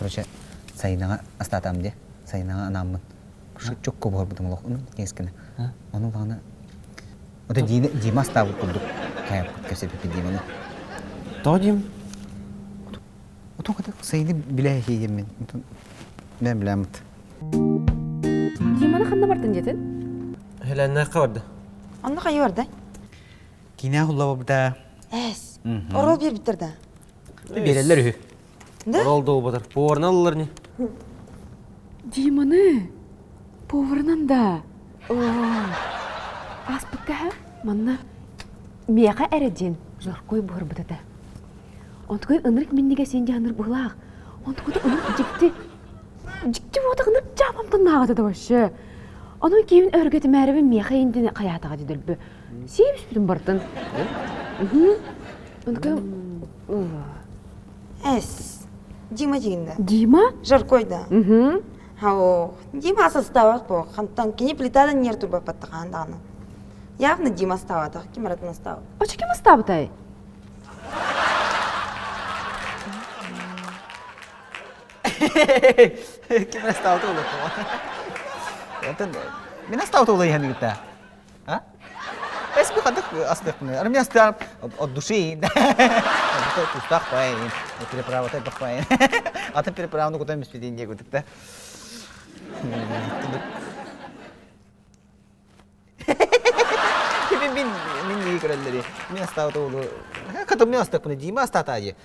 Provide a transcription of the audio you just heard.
Короче, сайынаҕа астаатаам дии. Сайынаҕа анааммын. Чукку буһарбытым олох. Ону киэскэнэ. Ону лаҕана Ото Дима астаабыт курдук хайаппыт кэпсэппиппит Диманы. Тоҕо диим? Ото ката сайыны билэ иһиэммин. Мен билэммит. Диманы ханна бардын диэтин? Хелэннэххэ барда. Онно хайы барда? Киинэ хуллабыта. Эс. Орол биэрбиттэр да. Береллер үһү. Да? Орол долбатар. Поварынан ыллар не? Диманы поварынан да. Ааспыкка манна миэхэ эрэ диэн жаркой буһарбыт этэ. Онтукай ынырык миннигэс иин дьаһаныр быһылаах. Онтукута ынырык дьикти дьикти буотах ынырык дьаабамтан да вообще. Онон киһибин өргөтүмээрибин миэхэ иин хайаатаҕа дии дөлбү. Сиэбиспитин бартын. Онтукай Эс. Дима дигин да. Дима? Жаркой да. Угу. Хао. Дима состават по. Хантан кини плитадан нер турбапаттахан даҕаны. Явно Дима ставатах, ким аратын астаабыт. Очо ким астаабытай? Ким астаабыта улуттума. Онтон мин астаабыта улайыһан ыыта. А? Эс би хадык астыахпын. Ары мин астыам от души. Тустаах паайын, переправа бах паайын. Атын переправаны кутан биспитин диye кутук да. Мин мин мин дии көрөллөри. Мин астаабыта улу. Катым мин астыахпын Дима астаата дии.